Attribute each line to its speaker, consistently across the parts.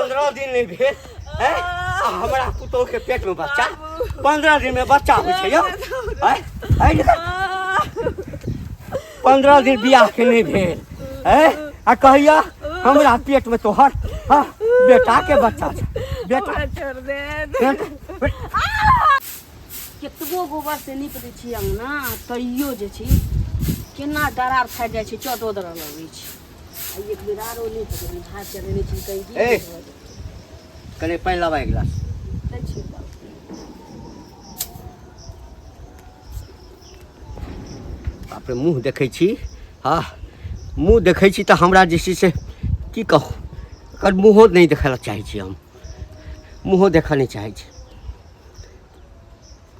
Speaker 1: 15 दिन नहि भेल हैं? आ हमरा पुतोह के पेट में बच्चा 15 दिन में बच्चा होइ छै यौ हैं? हैं निकल। 15 दिन बियाह के नहि भेल हैं? आ कहिया हमरा पेट में तोहर हाँ, बेटा के बच्चा छै बेटा
Speaker 2: हमरा छोड़ दे
Speaker 1: बेटा
Speaker 2: केतबो गोबर से नीप दै छियै अङ्गना तैयो जे छै केना दरार फाटि जाइ छै चटो दरऽ लगै छै आ एक बेर आरो नीप देबै भात चढ़ेने छी कहीं
Speaker 1: ए। कने पानि लाबा एक गिलास
Speaker 2: दै छियै बाबू।
Speaker 1: बाप रे मुँह देखै छी हँ मुँह देखै छी तऽ हमरा जे छै से की कहू एकर मुँहो नहि देखै लए चाहै छी हम मुँहो देखऽ नहि चाहै छी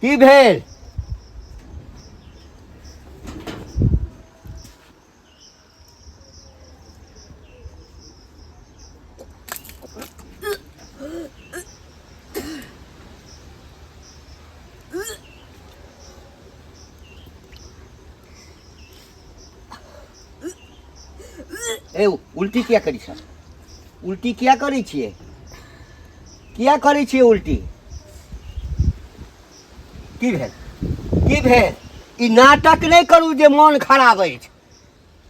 Speaker 1: की भेल ए उल्टी किया करी छ उल्टी किया करै छियै किया करै छियै उल्टी की भेल की भेल ई नाटक नहि करू जे मोन खराब अछि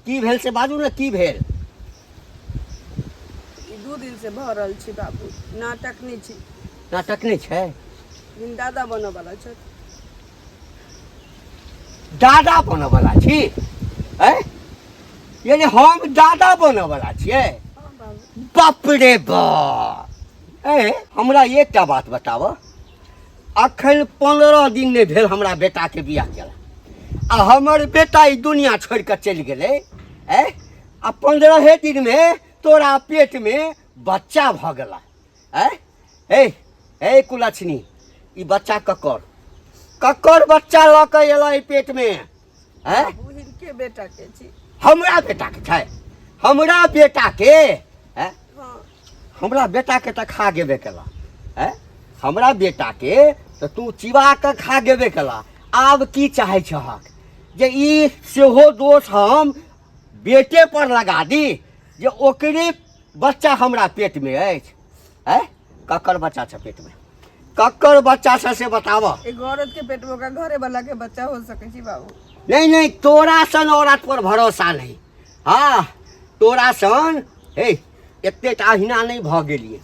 Speaker 1: की भेल से बाजू ने की भेल
Speaker 2: ई 2 दिन से भऽ रहल छै बाबू नाटक नहि छै
Speaker 1: नाटक नहि छै
Speaker 2: लेकिन दादा बनऽ वाला छथि
Speaker 1: दादा बनऽ वाला छी ऐ यानी हम दादा बनऽ वाला छियै
Speaker 2: हँ बाबू
Speaker 1: बाप रे बाप ए हमरा एकटा बात बताबऽ अखन 15 दिन नहि भेल हमरा बेटाके बियाह केला आ हमर बेटा ई दुनिया छोड़ि कऽ चलि गेलै ए आ 15 दिनमे तोरा पेटमे बच्चा भऽ गेला ए हे हे कुलक्षणी ई बच्चा ककर ककर बच्चा लऽ कऽ एला ई पेटमे ए
Speaker 2: बाबू हिनके बेटा के छी
Speaker 1: हमरा बेटाके छै हमरा बेटाके ए
Speaker 2: हँ
Speaker 1: हमरा बेटाके तऽ खा गेबे केला ए हमरा बेटाके तऽ तू चिबा कऽ खा गेबे केला आब की चाहै छहक जे ई सेहो दोष हम बेटे पर लगा दी जे ओकरे बच्चा हमरा पेटमे अछि ए ककर बच्चा छै पेटमे ककर बच्चा छै से बताबऽ
Speaker 2: एगो औरत के पेट में ओकरा घरे वाला के बच्चा हो सकै छै बाबू
Speaker 1: नहीं नहीं तोरा सन औरत पर भरोसा नहीं हाँ तोरा सन हे एते टा अहिना नहि भऽ गेलियै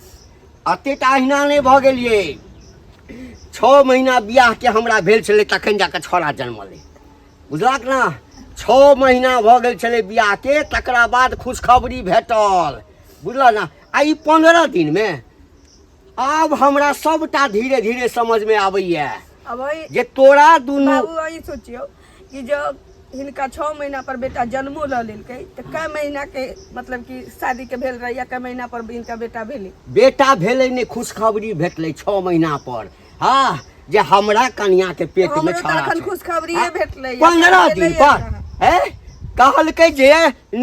Speaker 1: एते टा अहिना नहि भऽ गेलियै 6 महीना बियाहके हमरा भेल छलै तखन जाकऽ छौड़ा जन्मलै बुझलक ने 6 महीना भऽ गेल छलै बियाहके तकरा बाद खुशखबरी भेटल बुझलक ने आ ई 15 दिनमे आब हमरा सबटा धीरे धीरे समझमे आबैया
Speaker 2: अब अहीं
Speaker 1: जे तोरा दुनू
Speaker 2: बाबू अहीं सोचियौ कि जब हिनका 6 महीना पर बेटा जन्मो लऽ लेलकै तऽ कै महीना के मतलब कि शादी के भेल रहै या कै महीना पर हिनका बेटा भेलै
Speaker 1: बेटा भेलै नहि खुशखबरी भेटलै 6 महीना पर हाँ जे हमरा कनिया के पेट में
Speaker 2: हमरो तऽ
Speaker 1: छौड़ा
Speaker 2: एखन
Speaker 1: छै
Speaker 2: खुशखबरिए भेटलै
Speaker 1: 15 दिन पर हे कहलकै जे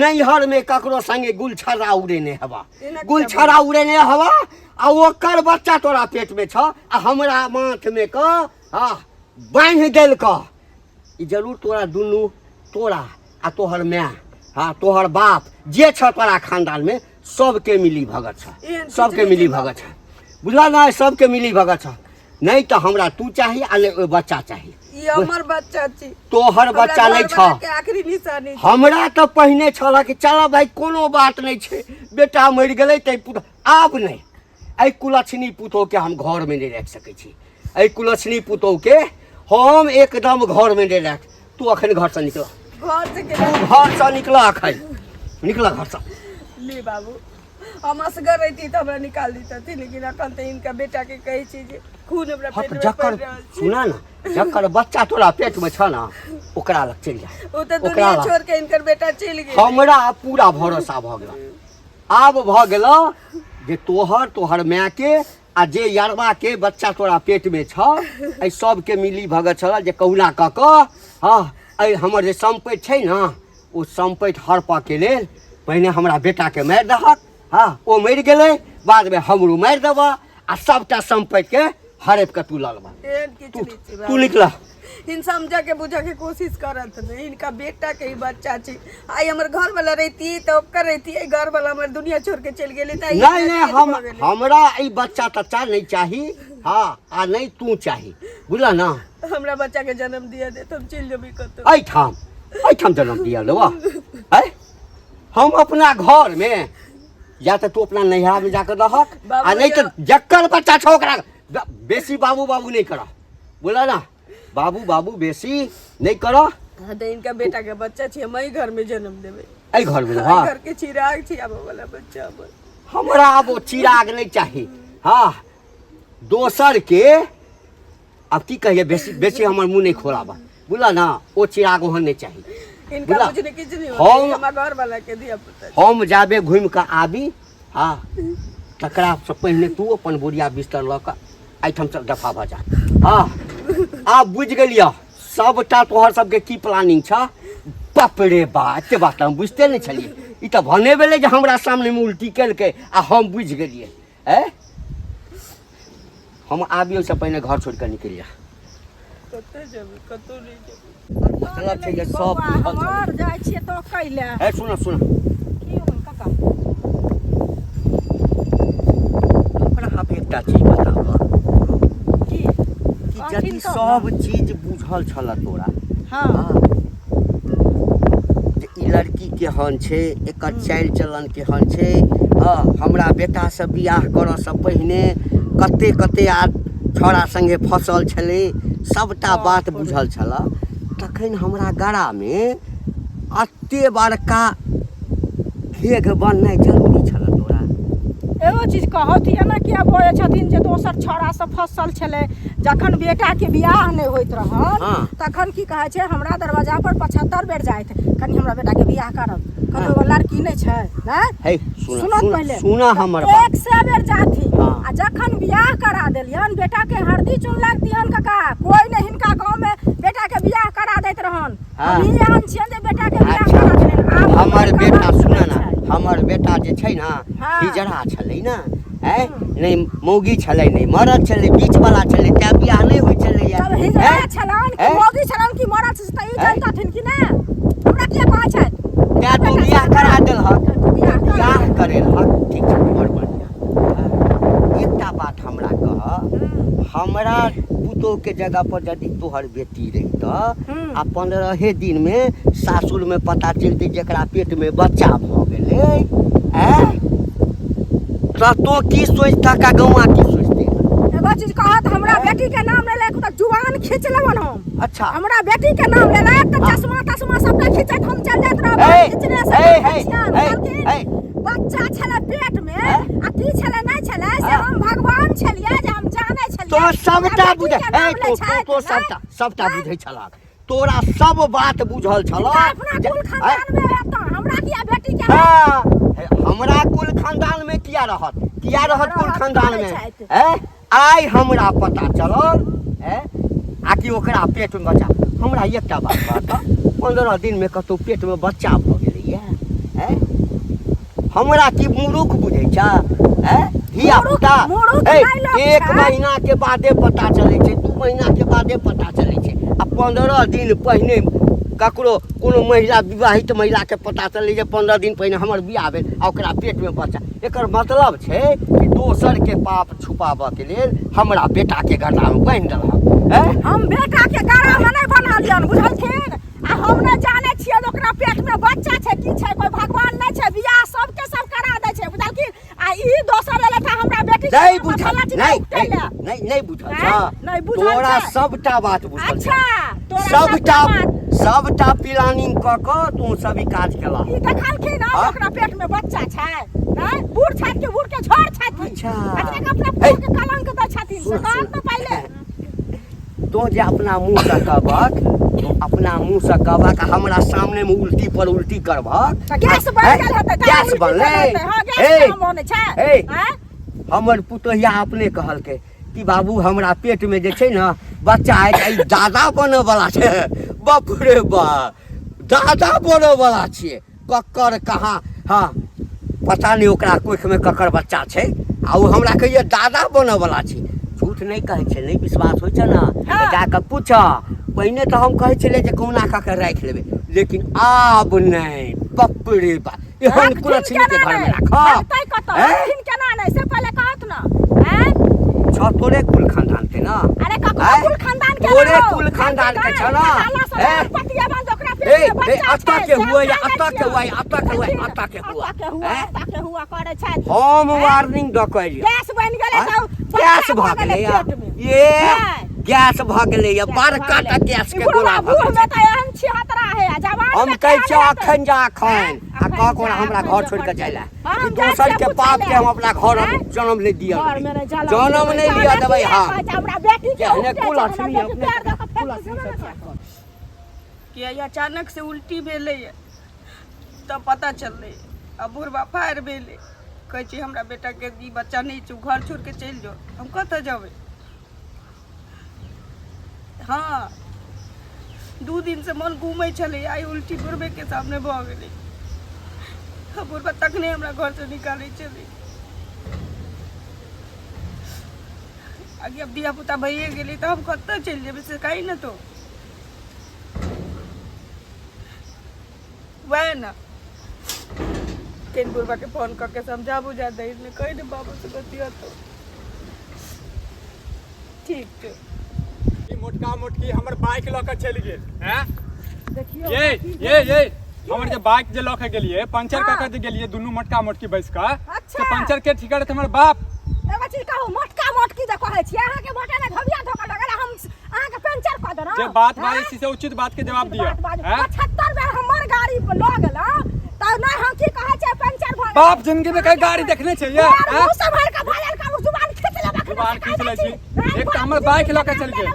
Speaker 1: नैहर में ककरो संगे गुलछर्रा उड़ेने हवा
Speaker 2: एना किया
Speaker 1: गुलछर्रा उड़ेने हवा आ ओकर बच्चा तोरा पेट में छ आ हमरा माथ में क हाँ बान्हि देलक ई जरूर तोरा दुनू तोरा आ तोहर माय हाँ तोहर बाप जे छ तोरा खानदान में सबके मिली भगत छ
Speaker 2: एहन किछु
Speaker 1: सबके
Speaker 2: नहि
Speaker 1: मिली
Speaker 2: छै
Speaker 1: भगत छ बुझल ने सबके मिली भगत छ नहीं तऽ हमरा तू चाही आ नहि ओहि बच्चा चाही
Speaker 2: ई हमर बच्चा छी
Speaker 1: तोहर
Speaker 2: हमरा
Speaker 1: बच्चा नहि
Speaker 2: घरवला
Speaker 1: छ
Speaker 2: के आखिरी निशानी छी।
Speaker 1: हमरा तऽ पहिने छल कि चल भाई कोनो बात नहि छै बेटा मरि गेलै तै पुत आब नहि एहि कुलक्षणी पुतोहके हम घरमे नहि राखि सकै छी एहि कुलक्षणी पुतोहके हम एकदम घरमे नहि राख तू अखन घरसँ निकल
Speaker 2: घर से केना
Speaker 1: तू घरसँ निकल अखन निकल घरसँ
Speaker 2: ले बाबू हम असगर रहिती तऽ हमरा निकाल दितथिन लेकिन अखन तऽ हिनका बेटा के कहै छी जे खून हमरा
Speaker 1: हाँ
Speaker 2: पेट
Speaker 1: तऽ
Speaker 2: में
Speaker 1: जकर
Speaker 2: पड़ि रहल छै
Speaker 1: सुना ना जकर बच्चा तोरा पेट में छ ना ओकरा लग चलि जा
Speaker 2: ओ तऽ
Speaker 1: ओकरा
Speaker 2: दुनिया
Speaker 1: लग।
Speaker 2: छोड़ के हिनकर बेटा चलि गेल
Speaker 1: हमरा पूरा भरोसा भऽ गेल आब भऽ गेल जे तोहर तोहर माय के आ जे यरवा के बच्चा तोरा पेट में छ एहि सबके मिली भगत छल जे कहुना कऽ कऽ हँ एहि हमर जे सम्पति छै ने ओ सम्पति हड़पऽ के लेल पहिने हमरा बेटाके मारि दहक हँ ओ मरि गेलै बादमे हमरो मारि देबऽ आ सबटा सम्पतिके हड़पि कऽ तू लऽ लेबऽ
Speaker 2: एहन किछु
Speaker 1: तू
Speaker 2: नहि छै
Speaker 1: तू
Speaker 2: बाबू।
Speaker 1: निकल
Speaker 3: हिन समझऽ के बुझऽ के कोशिश करत नहि। हिनका बेटा के ही बच्चा छै। आइ हमर घर वाला रहितियै तऽ ओकर रहितियै, घर वाला हमर दुनिया छोड़ के चलि गेलै तऽ
Speaker 1: नहि नहि, हम हमरा ई बच्चा तच्चा नहि चाही। हाँ, आ नहि तू चाही, बुझल ना?
Speaker 3: हमरा बच्चा के जन्म दिया दे तऽ हम चलि जेबै कतौ।
Speaker 1: एहिठाम एहिठाम जन्म दिया लेबऽ? आँय, हम अपना घर में या तऽ तू अपना नैहरा में जाकर रहक, आ नहीं तऽ जकर बच्चा छौ ओकरा बेसी बाबू बाबू नहीं करऽ, बोला ना? बाबू बाबू बेसी नहीं करऽ।
Speaker 3: हाँ, तऽ इनका बेटा के बच्चा छी, हम एहि घर में जन्म देबै।
Speaker 1: एहि घर में? हाँ,
Speaker 3: घर के चिराग छी आबऽ वाला बच्चा हमर।
Speaker 1: हमरा आब ओ चिराग नहीं चाही। हाँ, दोसर के अब की कहिए, बेसी बेसी हमर मुँह नहीं खोलाबा, बुझल ना? ओ चिराग ओहन नहीं चाही।
Speaker 3: इनका बुझने किछु नहीं होतै, हमरा घर वाला के धिया पुता।
Speaker 1: हम जाबे घुमि कऽ आबी, हाँ, तकरा से पहिने तू अपन बोरिया बिस्तर लऽ कऽ एहिठाम से दफा भऽ जा। हाँ, आब बुझि गेलियह सबटा तोहर सबके की प्लानिंग छह। बाप रे बा, एते बात हम बुझिते नहि छलियै। ई तऽ भने भेलै जे हमरा सामनेमे उल्टी केलकै आ हम बुझि गेलियै। ए, हम आबी ओहिसँ पहिने घर छोड़ि कऽ निकलि जा।
Speaker 3: कतऽ जेबै? कतौ नहि जेबै।
Speaker 1: मतलब छै जे सब बुझल छलै।
Speaker 2: हमर जाइ छियै तऽ कैले।
Speaker 1: ए, सुन सुन।
Speaker 2: की हो गेल काका?
Speaker 1: हमरा आब एकटा चीज बताबऽ
Speaker 2: की?
Speaker 1: कि यदि सब चीज बुझल छल तोरा,
Speaker 2: हाँ,
Speaker 1: जे ई लड़की केहन छै, एकर चालि चलन केहन छै, हँ, हमरा बेटासँ बियाह करऽसँ पहिने कते कते आ छौड़ा सङ्गे फसल छलै, सबटा बात बुझल छल, तखन हमरा गरामे एते बड़का घेघ बननाइ जरूरी छल तोरा?
Speaker 2: एगो चीज कहत, एना किया बजै छथिन जे दोसर छौड़ा सब फसल छलै? जखन बेटाके बियाह नहि होइत रहल,
Speaker 1: हाँ,
Speaker 2: तखन की कहै छै, हमरा दरवाजा पर 75 बेर जाइत, कनि हमरा बेटाके बियाह करब, कतौ एगो लड़की नहि छै? नहि
Speaker 1: हे, सुन।
Speaker 2: सुनत
Speaker 1: सुन
Speaker 2: पहिले।
Speaker 1: सुन हमर बात।
Speaker 2: 100 बेर जाथिन।
Speaker 1: हाँ।
Speaker 2: आ जखन बियाह करा देलियन बेटाके, हरदी चुन लगतिहन काका, कोई नहि हिनका गाँवमे बेटाके बियाह करा दैत रहन।
Speaker 1: हाँ।
Speaker 2: हमही एहन छियनि जे बेटाके बियाह
Speaker 1: अच्छा।
Speaker 2: करा देलियन। आब
Speaker 1: हमर
Speaker 2: कहाँ
Speaker 1: बेटा
Speaker 2: सुनै
Speaker 1: सुन ना,
Speaker 2: छै?
Speaker 1: हमर बेटा जे छै ना,
Speaker 2: हाँ।
Speaker 1: हिजड़ा छलै ना, ऐ नहि मौगी छलै नहि मरद छलै, बीच वाला छलै, तैं बियाह नहि होइ छलैया।
Speaker 2: तब हिजड़ा
Speaker 1: ऐं?
Speaker 2: छलन कि
Speaker 1: ऐं?
Speaker 2: मौगी छलन कि मरद छलन, तऽ ई
Speaker 1: ऐं?
Speaker 2: जनतथिन कि नहि? हमरा किया कहै छथि?
Speaker 1: तैं तू बियाह करा देलहक?
Speaker 2: बियाह करा।
Speaker 1: बियाह करेलहक, ठीक छै, बड़ बढ़िआँ। एकटा बात हमरा कह, हमरा पुतोह के जगह पर यदि तोहर बेटी रहितऽ आ 15 दिन में सासुर में पता चलते जकरा पेट में बच्चा भऽ गेलै, ऐं, तऽ तो की सोचता का, गौआ की सोचते?
Speaker 2: एगो चीज कहत, हमरा बेटी के नाम ले लेक तऽ जुबान खींच लेबन हम।
Speaker 1: अच्छा।
Speaker 2: हमरा बेटी के नाम ले लेक तऽ चश्मा तश्मा सबटा खींचैत हम चल जाइत रहब।
Speaker 1: ए,
Speaker 2: खींचने से
Speaker 1: ए,
Speaker 2: हम
Speaker 1: हे,
Speaker 2: छियन,
Speaker 1: हे,
Speaker 2: बुझलखिन?
Speaker 1: हे।
Speaker 2: बच्चा छलै पेट में
Speaker 1: हैं?
Speaker 2: आ की छलै नहि छलै से
Speaker 1: हाँ।
Speaker 2: हम भगवान छलियै जे हम जानै छलियै।
Speaker 1: तो सबटा
Speaker 2: हमरा
Speaker 1: बुझै
Speaker 2: बेटी के नाम
Speaker 1: ए,
Speaker 2: लै
Speaker 1: तो
Speaker 2: छथि,
Speaker 1: तो
Speaker 2: नहि?
Speaker 1: सबटा सबटा बुझै छलक, तोरा सब बात बुझल छल।
Speaker 2: हिनका अपना कुल खानदान में हेतऽ, हमरा किया बेटी के?
Speaker 1: हाँ, हमरा कुल खानदान में किया रहत? किया रहत कुल
Speaker 2: रहत,
Speaker 1: खानदान
Speaker 2: करै
Speaker 1: में?
Speaker 2: छथि।
Speaker 1: हैं? आइ हमरा पता चलल हैं, आकि ओकरा पेट में बच्चा। हमरा एकटा बात बता, 15 दिन में कतौ पेट में बच्चा भऽ गेलैया? हैं? हमरा की मूर्ख बुझै छ? हैं, धिया पुता
Speaker 2: मूर्ख
Speaker 1: ए,
Speaker 2: नहि लोक
Speaker 1: एक
Speaker 2: छै।
Speaker 1: महीना के बादे पता चलै छै, 2 महीना के बादे पता चलै छै, आ 15 दिन पहिने ककरो कोनो महिला, विवाहित महिला के पता चलै जे 15 दिन पहिने हमर बियाह भेल आ ओकरा पेट में बच्चा, एकर मतलब छै कि दोसर के पाप छुपाबऽ के लेल हमरा बेटा के गला में बान्हि देलहक, हैं?
Speaker 2: हम बेटा के गला में नहि बन्हलियन, बुझलखिन? आ हम नहि जानै छियै जे ओकरा पेट में बच्चा छै की छै। कोई भगवान नहि छै, बियाह सबके सब करा दै छै, बुझलखिन? आ ई दोसर एलै तऽ हमरा बेटी के
Speaker 1: नहि
Speaker 2: नाम
Speaker 1: बुझल
Speaker 2: फल्लाँ चिल्लाँ
Speaker 1: नहि
Speaker 2: उपटै लए।
Speaker 1: नहि नहि बुझल
Speaker 2: आँय?
Speaker 1: छ?
Speaker 2: नहि बुझल
Speaker 1: तोरा
Speaker 2: छै।
Speaker 1: सबटा बात बुझल छ।
Speaker 2: अच्छा, तोरा
Speaker 1: सबटा
Speaker 2: बात।
Speaker 1: सबटा प्लानिंग कऽ कऽ तू सब ई काज केलह।
Speaker 2: ई देखलखिन हँ
Speaker 1: हाँ?
Speaker 2: ओकरा पेट में बच्चा छै, नहि बूढ़ छथि कि बूढ़ के झोर छथिन।
Speaker 1: अच्छा।
Speaker 2: अतने के अपना
Speaker 1: हे।
Speaker 2: पुतोह के कलंक दै छथिन से
Speaker 1: सुन,
Speaker 2: कहत
Speaker 1: सुन।
Speaker 2: ने पहिले।
Speaker 1: तो जे अपना मुँह से कहबक, तो अपना मुँह से कहबक आ हमरा सामने में उल्टी पर उल्टी करबक।
Speaker 2: तऽ गैस बनि
Speaker 1: हैं?
Speaker 2: गेल हेतै तऽ
Speaker 1: गैस
Speaker 2: उल्टी
Speaker 1: बनलै?
Speaker 2: करल हेतै। हाँ, गैस
Speaker 1: हे।
Speaker 2: के बनै छै।
Speaker 1: हे।
Speaker 2: आँय?
Speaker 1: हमर पुतोहिया अपने कहलकै कि बाबू, हमरा पेट में जे छै ने बच्चा अछि, ई दादा बनऽ वाला छै। बाप रे बा, दादा बनऽ वाला छियै, ककर कहाँ? हाँ, पता नहि ओकरा कोखि में ककर बच्चा छै आ ओ हमरा कहैया दादा बनऽ वाला छै। झूठ नहि कहै छै। नहि विश्वास होइ छै ने
Speaker 2: हाँ।
Speaker 1: तऽ जाकऽ पूछ। पहिने तऽ हम कहै छलियै जे कहुना कऽ के राखि लेबै लेकिन आब नहि बाप रे बाप एहन
Speaker 2: राखथिन
Speaker 1: कुलक्षणी के
Speaker 2: केना
Speaker 1: घर में
Speaker 2: नहि?
Speaker 1: राखब
Speaker 2: राखतै कतऽ
Speaker 1: हैं?
Speaker 2: राखथिन केना नहि से पहिले कहत न हैं
Speaker 1: छ तोरे कुल खानदान के ना
Speaker 2: अरे ककरो
Speaker 1: हैं?
Speaker 2: कुल खानदान के
Speaker 1: तोरे
Speaker 2: ना हो।
Speaker 1: कुल खानदान के छ ना हैं?
Speaker 2: ए
Speaker 1: ए, ए, अतऽ के हुआ या अतऽ के हुआ या अतऽ के हुआ या अतऽ के हुआ
Speaker 2: अतऽ के हुआ
Speaker 1: हैं?
Speaker 2: अतऽ के हुआ करै छथि
Speaker 1: हम
Speaker 2: हैं?
Speaker 1: वार्निंग दऽ के एलियै
Speaker 2: गैस बनि गेलै
Speaker 1: हैं?
Speaker 2: तऽ
Speaker 1: गैस
Speaker 2: बच्चा
Speaker 1: भऽ गेलै या
Speaker 2: पेट मे।
Speaker 1: ये
Speaker 2: हैं?
Speaker 1: गैस भऽ गेलै या
Speaker 2: गैस
Speaker 1: बड़का
Speaker 2: भऽ
Speaker 1: टा
Speaker 2: गेलै।
Speaker 1: गैस
Speaker 2: ई
Speaker 1: के
Speaker 2: बुढ़वा
Speaker 1: गोला भऽ
Speaker 2: बूढ़
Speaker 1: गेलै
Speaker 2: मे तऽ एहन छिहत्तरा है आ जवान
Speaker 1: हम
Speaker 2: मे
Speaker 1: कहै
Speaker 2: केहन
Speaker 1: छियौ
Speaker 2: हेतै?
Speaker 1: अखन जा अखन
Speaker 2: हैं?
Speaker 1: आ कह
Speaker 2: अखन
Speaker 1: कोना
Speaker 2: जा,
Speaker 1: हमरा
Speaker 2: अखन
Speaker 1: घर
Speaker 2: जा,
Speaker 1: छोड़ि कऽ
Speaker 2: अखन
Speaker 1: जाय लए
Speaker 2: हाँ,
Speaker 1: ई
Speaker 2: हम जाइ
Speaker 1: दोसर
Speaker 2: छियै
Speaker 1: के
Speaker 2: पूछै
Speaker 1: पाप के
Speaker 2: लए।
Speaker 1: हम अपना घर
Speaker 2: हैं?
Speaker 1: जन्म नहि दिअ
Speaker 2: घर मे नहि जन्म
Speaker 1: जन्म नहि लिअ देबै हम
Speaker 2: कहै छै, हमरा बेटी के
Speaker 1: जेहने
Speaker 2: उपटे
Speaker 1: कुल
Speaker 2: छै,
Speaker 1: लक्ष्मी
Speaker 2: हमरा बेटी
Speaker 1: अपने
Speaker 2: पैर दऽ कऽ फेंक
Speaker 1: कुल लक्ष्मी
Speaker 2: देबै
Speaker 1: सब
Speaker 2: ने।
Speaker 3: कि आइ अचानक से उल्टी भेलैए तब पता चललै आ बुढ़बा फायर भेलै कहै छै हमरा बेटाके ई बच्चा नहि छै घर छोड़ि कऽ चलि जाउ हम कतऽ जेबै हँ 2 दिनसँ मन घूमै छलै आइ उल्टी बुढ़बेके सामने भऽ गेलै आ बुढ़बा तखने हमरा घरसँ निकालै छलै आगे अब धिया पुता भइए गेलै तऽ हम कतऽ चलि जेबै से कही ने तो वएह ने केन बुढ़बा के फोन कऽ के समझा बुझा दै ने कहि दे बाबू से बतिया तो ठीक छै
Speaker 4: ई मोटका मोटकी हमर बाइक लऽ कऽ चलि गेल हैं
Speaker 2: देखियौ
Speaker 4: ये ये ये हमर जे बाइक जे लऽ के गेलियै पंचर कऽ के जे गेलियै दुनू मोटका मोटकी बैस कऽ
Speaker 2: अच्छा।
Speaker 4: से पंचर के ठीक करत हमर बाप
Speaker 2: एगो चीज कहू मोटका मोटकी जे कहै छियै अहाँके मोटा ने घबिया धोखा लगल हम अहाँके पंचर कऽ देलहुँ
Speaker 4: जे बात बाजै छी से उचित बात के जवाब दिअ हैं
Speaker 2: 75 बेर हमर गाड़ी लऽ गेलहुँ तऽ नहि हम की कहै छियै पंचर भऽ गेल
Speaker 4: बाप जिंदगी में कहीं गाड़ी देखने छै ये हैं?
Speaker 2: मुँह से भरि कऽ भजल करू जुबान खींच लेब अखने
Speaker 4: जुबान
Speaker 2: से
Speaker 4: खींच लै
Speaker 2: कहै
Speaker 4: छी।
Speaker 2: हैं?
Speaker 4: एक तऽ हमर बाइक लऽ कऽ चलि गेल।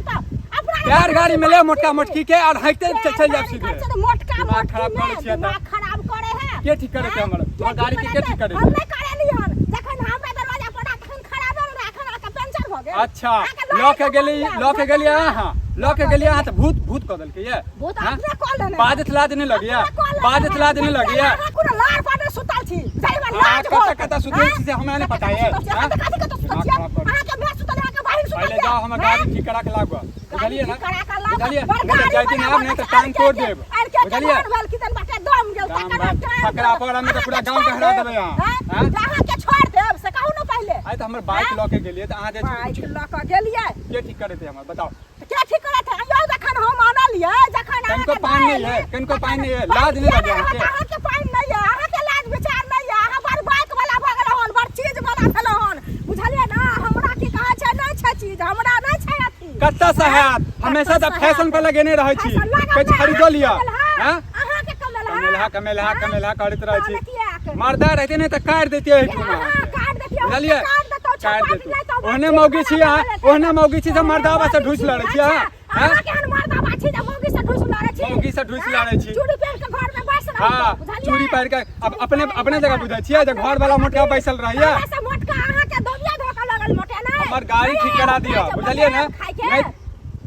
Speaker 2: अपना
Speaker 4: टायर गाड़ी में ले मोटका मोटकी के और हाइते चलि जाब सीधे
Speaker 2: मोटका
Speaker 4: दिमाग
Speaker 2: मोटकी
Speaker 4: खराब करै
Speaker 2: नहि,
Speaker 4: छियै तऽ।
Speaker 2: दिमाग खराब करे है
Speaker 4: के ठीक करे छै हमर?
Speaker 2: के
Speaker 4: हमर गाड़ी के के ठीक करे
Speaker 2: हम नहि करेली हन जखन हमरा दरवाजा पर तखन खराबे ने रहै, एखन अहाँके पंचर भऽ गेल
Speaker 4: अच्छा
Speaker 2: अहाँके
Speaker 4: लऽ के गेली
Speaker 2: लऽ
Speaker 4: लऽ के गेली अहाँ लऽ के गेली अहाँ तऽ भूत भूत कऽ देलकै ये
Speaker 2: भूत
Speaker 4: हाँ?
Speaker 2: अपने कऽ लेने
Speaker 4: बाजत लाज नहि लगैया
Speaker 2: अपने कऽ लेने
Speaker 4: बाजत लाज नहि लगैया
Speaker 2: अहाँ कोनो लार पर नहि सुतल छी जाहिमे
Speaker 4: अहाँ
Speaker 2: लाज
Speaker 4: कतऽ
Speaker 2: होत।
Speaker 4: कतऽ सुतल छी से हमरा नहि
Speaker 2: कतऽ
Speaker 4: पता ये,
Speaker 2: कतऽ सुतल छी?
Speaker 4: हाँ?
Speaker 2: कतऽ कतऽ कतऽ सुतल
Speaker 4: दिमाग
Speaker 2: छी?
Speaker 4: खराब करू।
Speaker 2: अहाँके माय सुतल अहाँके बहिन सुतल
Speaker 4: पहिले
Speaker 2: ये?
Speaker 4: जाओ हमर
Speaker 2: हाँ?
Speaker 4: गाड़ी ठीक करा के लाबू बुझलियै ना
Speaker 2: गाड़ी ठीक करा के लाउ।
Speaker 4: बुझलियै
Speaker 2: बड़
Speaker 4: नहि तऽ
Speaker 2: गाड़ी
Speaker 4: जाय दिन
Speaker 2: बड़ा
Speaker 4: आब नहि तऽ
Speaker 2: बड़
Speaker 4: टांग तोड़
Speaker 2: आर के-
Speaker 4: देब
Speaker 2: आर के
Speaker 4: बुझलियै
Speaker 2: घर भेल कि तन बाटे दम गेल
Speaker 4: दम
Speaker 2: तकर
Speaker 4: भेल।
Speaker 2: टांग
Speaker 4: फकरा
Speaker 2: तोड़
Speaker 4: पर हमे तऽ पूरा
Speaker 2: अहाँके
Speaker 4: गाँव के
Speaker 2: छोड़
Speaker 4: हरा
Speaker 2: देब।
Speaker 4: देबै अहाँ।
Speaker 2: हाँ?
Speaker 4: हाँ?
Speaker 2: जे अहाँके छोड़ देब से कहू ने पहिले
Speaker 4: आइ तऽ हमर बाइक लऽ के गेलियै तऽ अहाँ जे
Speaker 2: बाइक लऽ कऽ गेलियै
Speaker 4: के ठीक करेतै हमर बताउ
Speaker 2: तऽ के ठीक करत है यौ जखन हम आनलियै जखन
Speaker 4: कनिको
Speaker 2: अहाँके
Speaker 4: पानि नहि
Speaker 2: दऽ
Speaker 4: है,
Speaker 2: एली,
Speaker 4: कनिको
Speaker 2: तखन
Speaker 4: पानि नहि है,
Speaker 2: पानि
Speaker 4: लाज नहि
Speaker 2: किया
Speaker 4: लगैया
Speaker 2: रहत?
Speaker 4: अहाँके?
Speaker 2: अहाँके पानि नहि है अहाँके लाज विचार नहि है अहाँ बड़ बाइक वाला भऽ गेलहुँ हन बड़ चीज वाला भेलहुँ हन बुझलियै ने हमरा की कहै छै नहि छै चीज हमरा नहि छै अथी
Speaker 4: कतऽ से हैत हमेशा तऽ
Speaker 2: कतऽ से
Speaker 4: फैशन पर
Speaker 2: हैत?
Speaker 4: लगेने रहै छी
Speaker 2: फैशन लागल
Speaker 4: किछु
Speaker 2: नहि,
Speaker 4: खरीदो
Speaker 2: अहाँके
Speaker 4: लिअ
Speaker 2: कमेलहा,
Speaker 4: हँ
Speaker 2: अहाँके कमेलहा
Speaker 4: कमेलहा कमेलहा
Speaker 2: हाँ?
Speaker 4: कमेलहा करैत रहै
Speaker 2: तहन
Speaker 4: छी
Speaker 2: किएक?
Speaker 4: मर्दा रहते नहि तऽ काटि दैतियै एहिठुमा
Speaker 2: हाँ, काटि दैतियै, हम
Speaker 4: बुझलियै
Speaker 2: तऽ काटि देतौ,
Speaker 4: काटि
Speaker 2: छपाटि
Speaker 4: देतौ
Speaker 2: लैतौ,
Speaker 4: ओहने
Speaker 2: बड़
Speaker 4: मौगी
Speaker 2: चीज
Speaker 4: छी
Speaker 2: बना
Speaker 4: अहाँ
Speaker 2: लेतै।
Speaker 4: ओहने मौगी छी जे मर्दावा से
Speaker 2: ओहने
Speaker 4: ढूसि लड़ै छी
Speaker 2: अच्छा,
Speaker 4: अहाँ हँ?
Speaker 2: अहाँ केहन मर्दावा छी जे मौगी से ढूसि लड़ै छी?
Speaker 4: मौगी से ढूसि
Speaker 2: हाँ?
Speaker 4: लड़ै छी।
Speaker 2: चूड़ी पहिर के घर में बैस रहू,
Speaker 4: हाँ
Speaker 2: बुझलियै?
Speaker 4: चूड़ी पहिर के अब
Speaker 2: चूड़ी
Speaker 4: अपने
Speaker 2: पहिर
Speaker 4: अपने
Speaker 2: के
Speaker 4: जगह बुझै छियै जे घर वाला मोटका बैसल रहैया
Speaker 2: हमरा से मोटका अहाँके दोबिया धोखा लगल मोटे नहि
Speaker 4: हमर गाड़ी ठीक करा दिअ बुझलियै ने
Speaker 2: खाइके
Speaker 4: नहि